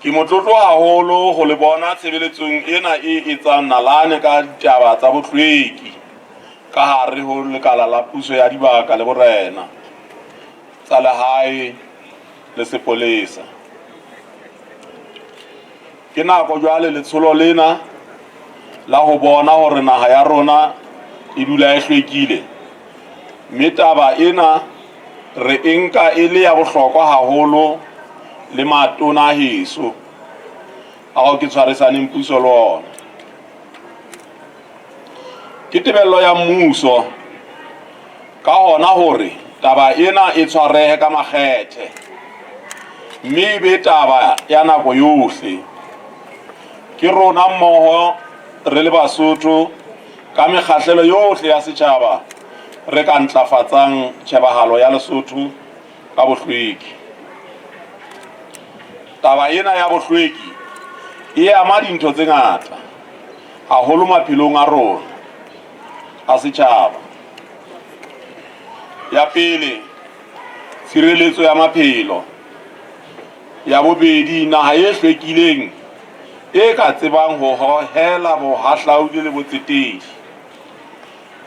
Ke motlotlo haholo ho le bona tshebeletsong ena e etsang nalane ka ditaba tsa bohlweki ka hare ho lekala la puso ya dibaka le borena, tsa lehae le sepolesa. Ke nako jwale letsholo lena la ho bona hore naha ya rona e dula e hlwekile, mme taba ena re e nka e le ya bohlokwa haholo le matona a heso ao ke tshwarisaneng puso le ona. Ke tebello ya mmuso ka hona hore taba ena e tshwarehe ka makgethe mme e be taba ya nako yohle. Ke rona mmoho re le Basotho ka mekgahlelo yohle ya setjhaba re ka ntlafatsang tjhebahalo ya Lesotho ka bohlweki. Taba ena ya bohlweki e ama dintho tse ngata haholo maphelong a rona a setjhaba. Ya pele, tshireletso ya maphelo. Ya bobedi, naha e hlwekileng e ka tsebang ho hohela bohahlaudi le botsetedi.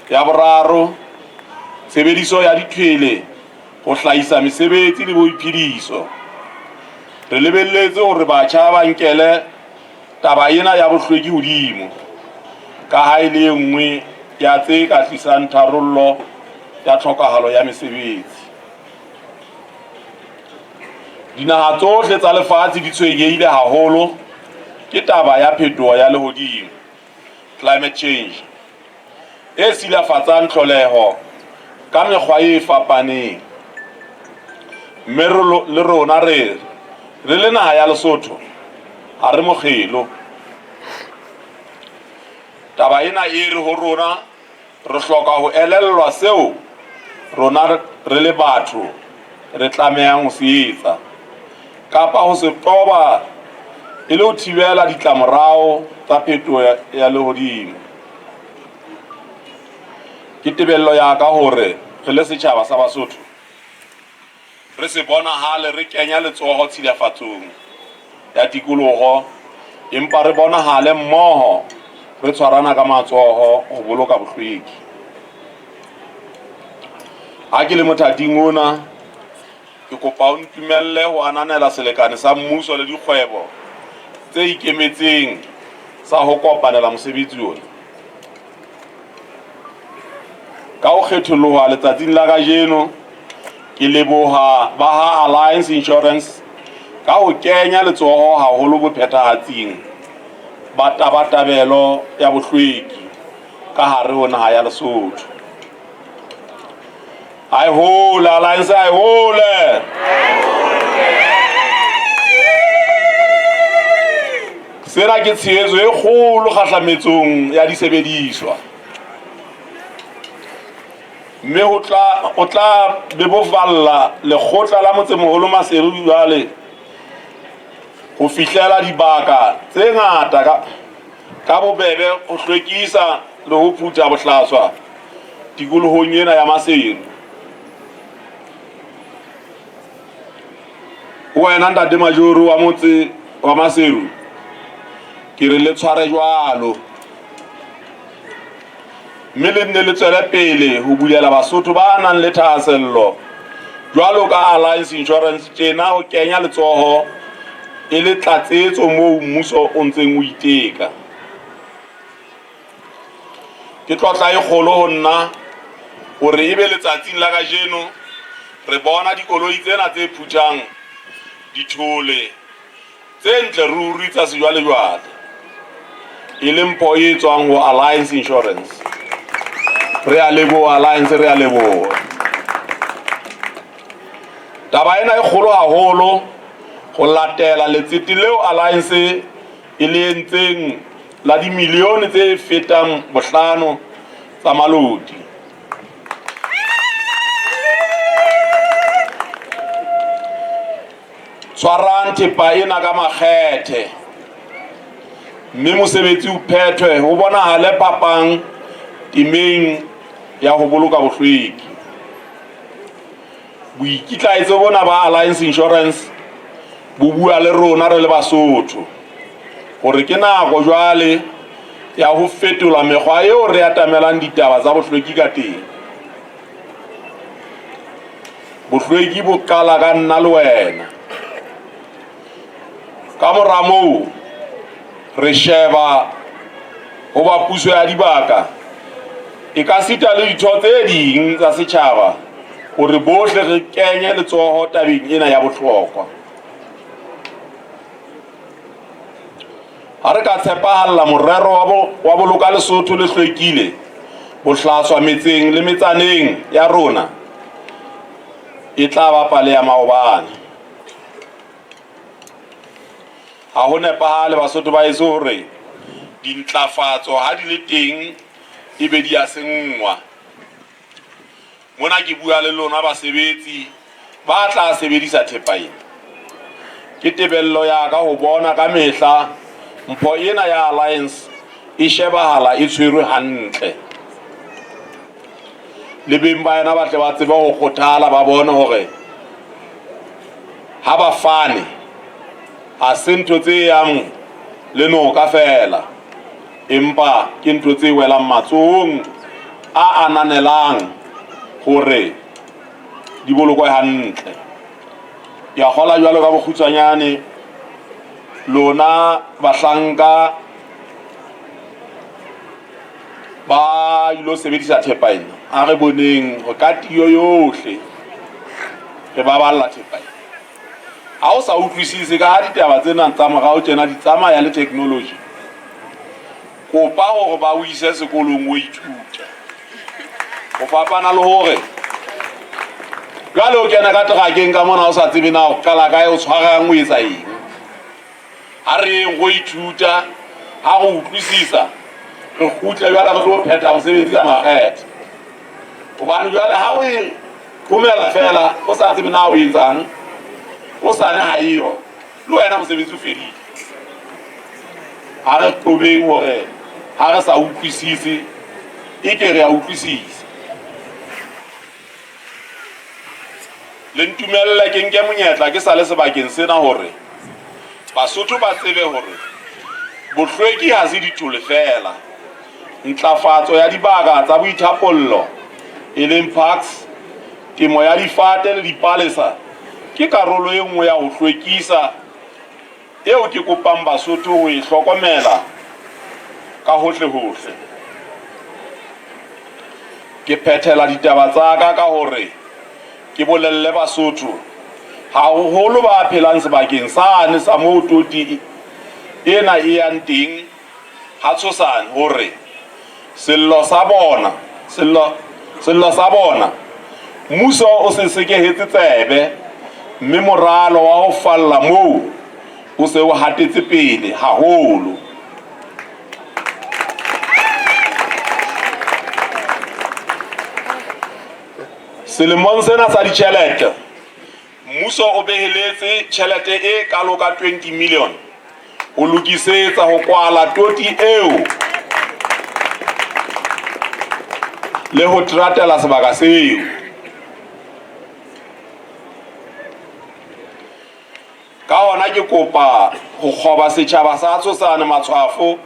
Ya boraro, tshebediso ya dithwele ho hlahisa mesebetsi le boiphediso. Re lebelletse hore batjha ba nkele taba ena ya bohlweki hodimo, ka ha e le e nngwe ya tse ka tlisang tharollo ya tlhokahalo ya mesebetsi. Dinaha tsohle tsa lefatshe di tshwenyehile haholo ke taba ya phetoho ya lehodimo, climate change, e silafatsang tlholeho ka mekgwa e fapaneng. Mme le rona re re le naha ya Lesotho ha re mokgelo. Taba ena e re ho rona re hloka ho elellwa seo rona re le batho re tlamehang ho se etsa kapa ho se qoba e le ho thibela ditlamorao tsa phetoho ya lehodimo. Ke tebello ya ka hore re le setjhaba sa Basotho re se bonahale re kenya letsoho tshilafatsong ya tikoloho, empa re bonahale mmoho re tshwarana ka matsoho ho boloka bohlweki. Ha ke le mothating ona, ke kopa o ntumelle ho ananela selekane sa mmuso le dikgwebo tse ikemetseng sa ho kopanela mosebetsi ona. Ka ho kgetholoha letsatsing la kajeno, ke leboha ba ha Alliance Insurance ka ho kenya letsoho haholo bophethahatsing ba tabatabelo ya bohlweki ka hare ho naha ya Lesotho. A e hole, Alliance a e hole. Sena ke tshehetso e kgolo kgahlametsong ya disebediswa, mme ho tla o tla bebofalla lekgotla la motsemoholo Maseru jwale ho fihlela dibaka tse ngata ka ka bobebe ho hlwekisa le ho phutha bohlaswa tikolohong ena ya Maseru. Ho wena ntate Majoro wa motse wa Maseru, ke re le tshware jwalo, mme le nne le tswele pele ho bulela Basotho ba nang le thahasello jwalo ka Alliance Insurance tjena ho kenya letsoho e le tlatsetso moo mmuso o ntseng o iteka. Ke tlotla e kgolo ho nna hore ebe letsatsing la kajeno re bona dikoloi tsena tse phuthang dithole tse ntle ruri tsa sejwalejwale e le mpho e tswang ho Alliance Insurance. Re a leboha Alliance, re a leboha. Taba ena e kgolo haholo ho latela letsete leo Alliance e le entseng la dimilione tse fetang bohlano tsa maloti. Tshwarang thepa ena ka makgethe mme mosebetsi o phethwe ho bonahale phapang temeng ya ho boloka bohlweki. Boikitlaetso bona ba Alliance Insurance bo bua le rona re le Basotho hore ke nako jwale ya ho fetola mekgwa eo re atamelang ditaba tsa bohlweki ka teng. Bohlweki bo qala ka nna le wena. Ka mora moo re sheba ho ba puso ya dibaka e ka sita le ditho tse ding tsa setjhaba hore bohle re kenye letsoho tabeng ena ya bohlokwa. Ha re ka tshepahalla morero wa boloka Lesotho le hlwekile, bohlaswa metseng le metsaneng ya rona e tla ba pale ya maobane. Ha ho nepahale Basotho ba eso hore dintlafatso ha di le teng e be di a senngwa. Mona ke bua le lona basebetsi ba tla sebedisa thepa ena. Ke tebello ya ka ho bona ka mehla mpho ena ya Alliance e shebahala e tshwerwe hantle. Le beng ba yona ba tle ba tsebe ho kgothala, ba bone hore ha ba fane ha se ntho tse yang le noka feela, empa ke ntho tse welang matsohong a ananelang hore di bolokwe hantle. Ke a kgola jwalo ka bokgutshwanyane lona bahlanka ba ilo sebedisa thepa ena, a re boneng hore ka tiyo yohle re baballa thepa ena. Ha o sa utlwisise ka ha ditaba tsena tsa morao tjena di tsamaya le technology, kopa hore ba o ise sekolong o ithute. Ho fapana le hore jwale o kena ka terakeng ka mona o sa tsebe na o qala kae, o tshwarang, o etsa eng. Ha re yeng go ithuta, ha re utlwisisa, re kgutle jwale re tlo phetha mosebetsi ka makgethe. Hobane jwale ha o e romela feela o sa tsebe na o etsang, o sane ha eyo, le wena mosebetsi o fedile. Ha re qobeng hore ha re sa utlwisise e ke re a utlwisisa. Le ntumelle ke nke monyetla ke sa le sebakeng sena hore Basotho ba tsebe hore bohlweki ha se dithole feela. Ntlafatso ya dibaka tsa boithapollo e leng parks, temo ya difate le dipalesa ke karolo e nngwe ya ho hlwekisa eo ke kopang Basotho ho e hlokomela ka hohle-hohle. Ke phethela ditaba tsa ka ka hore ke bolelle Basotho, haholo ba phelang sebakeng sane sa moo toti ena e yang teng ha Tshosane, hore sello sa bona, sello sa bona mmuso o se sekehetse tsebe, mme moralo wa ho falla moo o se o hatetse pele haholo. Selemong sena sa ditjhelete, mmuso o beheletse tjhelete e kalo ka 20 million ho lokisetsa ho kwala toti eo le ho teratela sebaka seo. Ka hona ke kopa ho kgoba setjhaba sa Tshosane matshwafo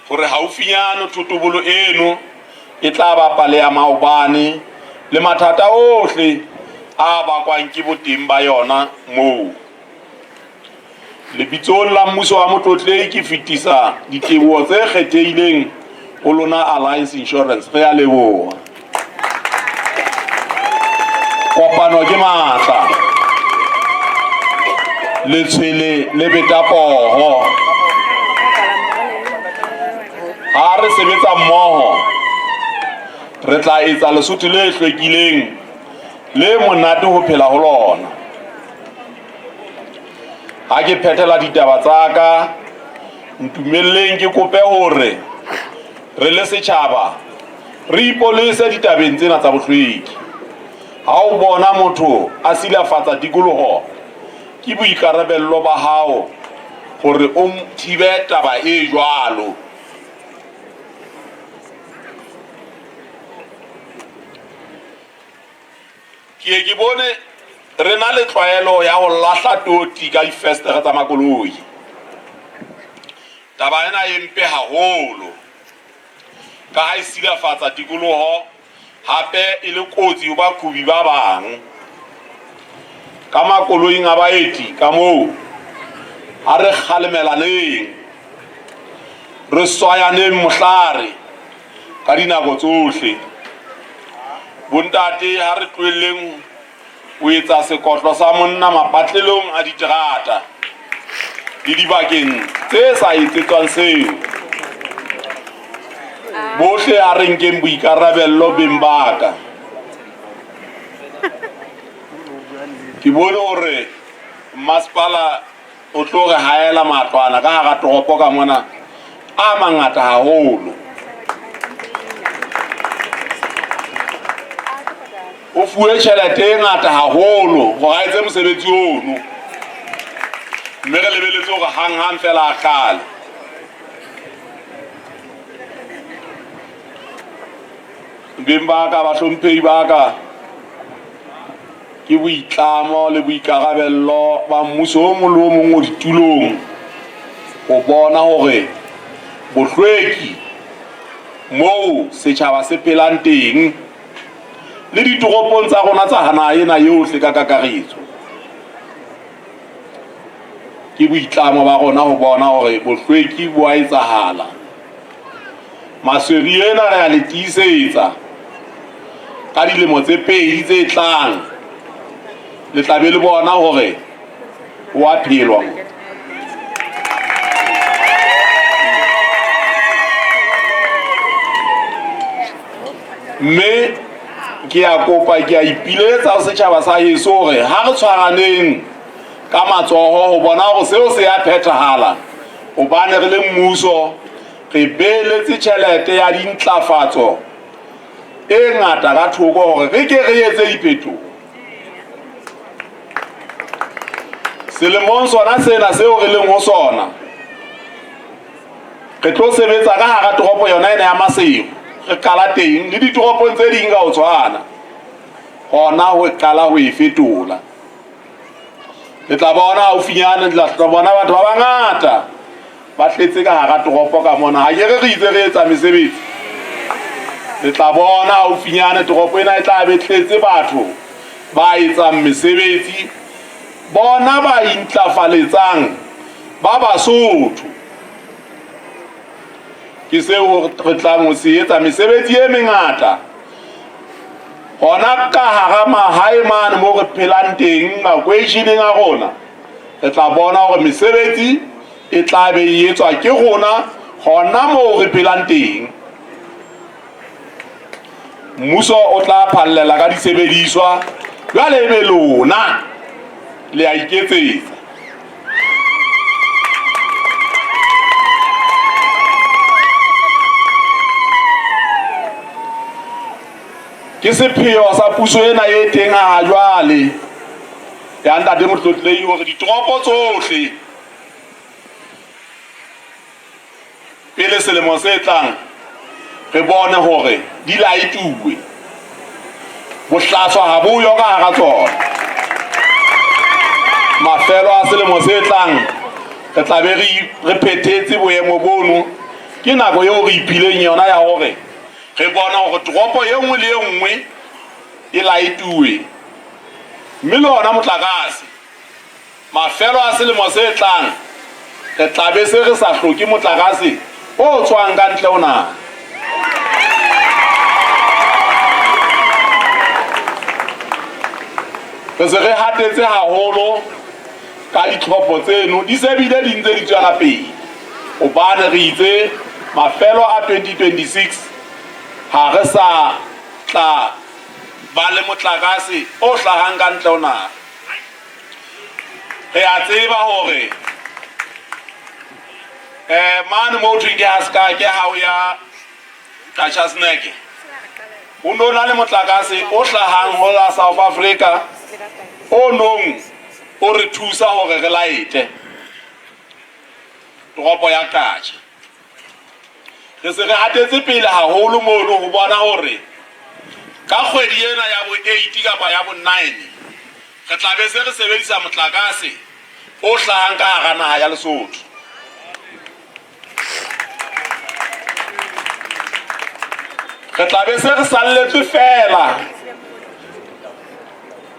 hore haufinyane thotobolo eno e tla ba pale ya maobane le mathata ohle a bakwang ke boteng ba yona moo. Lebitsong la mmuso wa Motlotlehi ke fetisa diteboho tse kgethehileng ho lona Alliance Insurance. Re a leboha. Kopano ke matla. Letshwele le beta poho. Ha re sebetsa mmoho, re tla etsa Lesotho le hlwekileng le monate ho phela ho lona. Ha ke phethela ditaba tsa ka, ntumelleng ke kope hore re le setjhaba re ipolese ditabeng tsena tsa bohlweki. Ha o bona motho a silafatsa tikoloho, ke boikarabello ba hao hore o thibe taba e jwalo. Ke ye ke bone Re na le tlwaelo ya ho lahla toti ka difestere tsa makoloi. Taba ena e mpe haholo ka ha e silafatsa tikoloho hape e le kotsi ho baqhobi ba bang. Ka makoloing a baeti ka moo, a re kgalemelaneng, re swayaneng mohlare ka dinako tsohle. Bontate, ha re tlohelleng ho etsa sekotlo sa monna mapatlelong a diterata le dibakeng tse sa etsetswang seo. Bohle a re nkeng boikarabello beng ba ka. Ke bone hore masepala o tlo re haela matlwana ka hara toropo ka mona a mangata haholo. O fuwe tjhelete e ngata haholo hore a etse mosebetsi ono, mme re lebeletse hore hang-hang fela a qale. Beng ba ka, bahlomphehi ba ka, ke boitlamo le boikarabello ba mmuso o mong le o mong o ditulong ho bona hore bohlweki moo setjhaba se phelang teng le ditoropong tsa rona tsa naha ena yohle ka kakaretso. Ke boitlamo ba rona ho bona hore bohlweki bo a etsahala. Masweri ena re a le tiisetsa ka dilemo tse pedi tse tlang le tla be le bona hore ho a phelwa. Mme ke a kopa, ke a ipiletsa ho setjhaba sa heso hore ha re tshwaraneng ka matsoho ho bona hore seo se a phethahala, hobane re le mmuso re beeletse tjhelete ya dintlafatso e ngata ka thoko hore re ke re etse diphetoho. Selemong sona sena seo re leng ho sona, re tlo sebetsa ka hara toropo yona ena ya Maseru, re qala teng le ditoropong tse ding ka ho tshwana, hona ho qala ho e fetola. Le tla bona haufinyane, le tla bona batho ba bangata ba tletse ka hara toropo ka mona. Ha ke re re itse re etsa mesebetsi, le tla bona haufinyane toropo ena e tla be tletse batho ba etsang mesebetsi, bona ba intlafaletsang ba Basotho. Ke seo re tlang ho se etsa, mesebetsi e mengata hona ka hara mahae mane moo re phelang teng, makeisheneng a rona. Re tla bona hore mesebetsi e tla be e etswa ke rona hona moo re phelang teng. Mmuso o tla phallela ka disebediswa, jwale ebe lona le a iketsetsa. Ke sepheo sa puso ena e teng ha jwale ya Ntate Motlotlehi hore ditoropo tsohle pele selemo se tlang re bone hore di laetuwe, bohlaswa ha bo yo ka hara tsona. Mafelo a selemo se tlang re tla be re phethetse boemo bono. Ke nako eo re iphileng yona ya hore re bone hore toropo e nngwe le e nngwe e laetuwe, mme le ona motlakase mafelo a selemo se tlang re tla be se re sa hloke motlakase o tswang ka ntle ho naha. Re se re hatetse haholo ka ditlhopho tseno, di se bile di ntse di tswela pele, hobane re itse mafelo a 2026 ha re sa tla ba le motlakase o hlahang ka ntle ho naha. Re a tseba hore mane moo thweng ke Haskake ha o ya Qacha's-Nek, ho no na le motlakase o hlahang ho la South Africa o nong o re thusa hore re laete toropo ya Qacha. Re se re hatetse pele haholo mono ho bona hore ka kgwedi ena ya bo 8 kapa ya bo 9 Re tla be se re sebedisa motlakase o hlahang ka hara naha ya Lesotho. Re tla be se re salletswe feela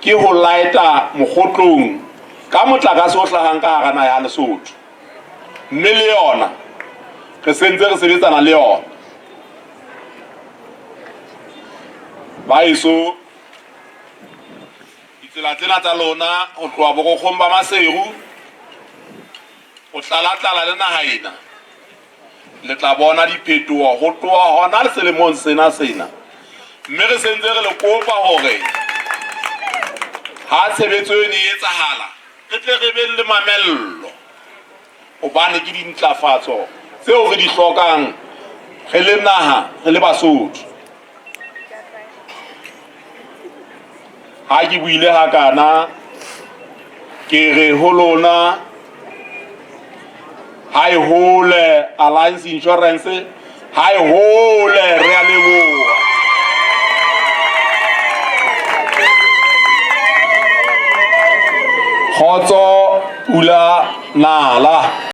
ke ho laeta mokgotlong ka motlakase o hlahang ka hara naha ya Lesotho. Mme le yona re sentse re sebetsana le yona. Baeso, ditsela tsena tsa lona ho tloha borokgong ba Maseru ho tlala-tlala le naha ena, le tla bona diphetoho ho tloha hona le selemong sena sena. Mme re sentse re le kopa hore ha tshebetso eno e etsahala, re tle re be le mamello, hobane ke dintlafatso tseo re di hlokang re le naha, re le Basotho. Ha ke buile hakana, ke re ho lona, ha e hole Alliance Insurance, ha e hole, re a leboha. Kgotso, pula, nala.